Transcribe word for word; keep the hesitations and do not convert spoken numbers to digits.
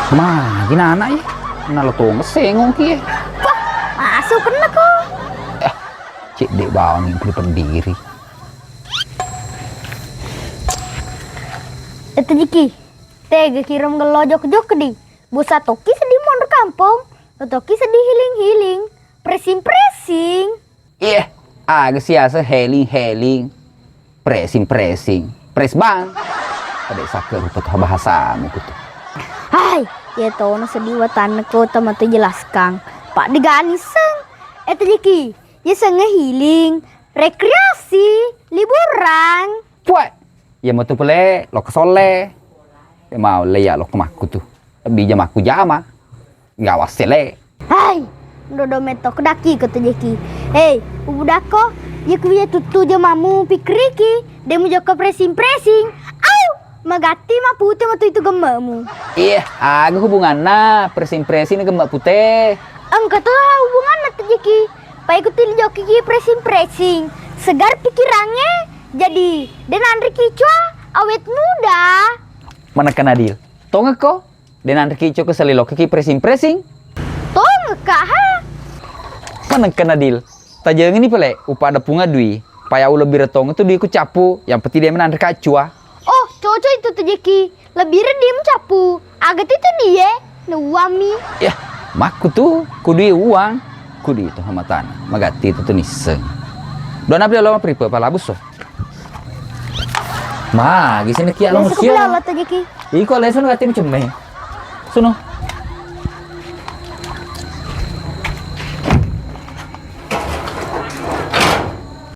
Magi nana ye? Nalo tongeng sengong ki ye. Wah, masuk kena ko. Eh, cedde bawang yang pediri. Itu Jiki, tega kirim gelo jok-jok di. Bosa toki sedih monro kampung, lo toki sedih healing-healing, pressing-pressing. Iya, aga siasa healing-healing, pressing-pressing, press bang. Pada sakke rupa tuh bahasamu kutu. Hai, ya tono sedih watanna ko tama tu jelaskan. Pak diganiseng. Eh Jiki, ya senge healing, rekreasi, liburan. Puai, ya mau tu pele, lo kesolle. Ya mau le ya lo kemakku tu. Lebih jamakku jama. Gawa sele. Hai, dodo metok daki ko tu Jiki. Hei, ubudako, ye kuwiya tuttu jamamu pikiriki, demu jokka pressing-pressing. Au, magatti mapute matu itu gemmemu. Iya, aga hubunganna pressing-pressing na gemme pute? Engka tu hubunganna tu Jiki. Pai ku tili jokki ki pressing-pressing. Segar pikirannya, jadi de nanre kicua awet muda. Manakana deal. Tongekko? De nanre kico ke salilokke ki pressing-pressing. Tongekka ha. Manengka Nadil. Tajengeni pale upada punga dui. Paya ulebbi retong tu dui ku cappu, yang penting de menanre kacua. Oh, cocok itu tu Jiki. Lebih redim cappu. Aga tu tu die, nuwami. Ya, makku tu, ku dui uang, ku dui tu hamatana. Magatti tu tu nisseng. Dua nabi lo pripe palabus so. Ma, gisini kia lo musio. Iko leso nagatti cemme. Suno.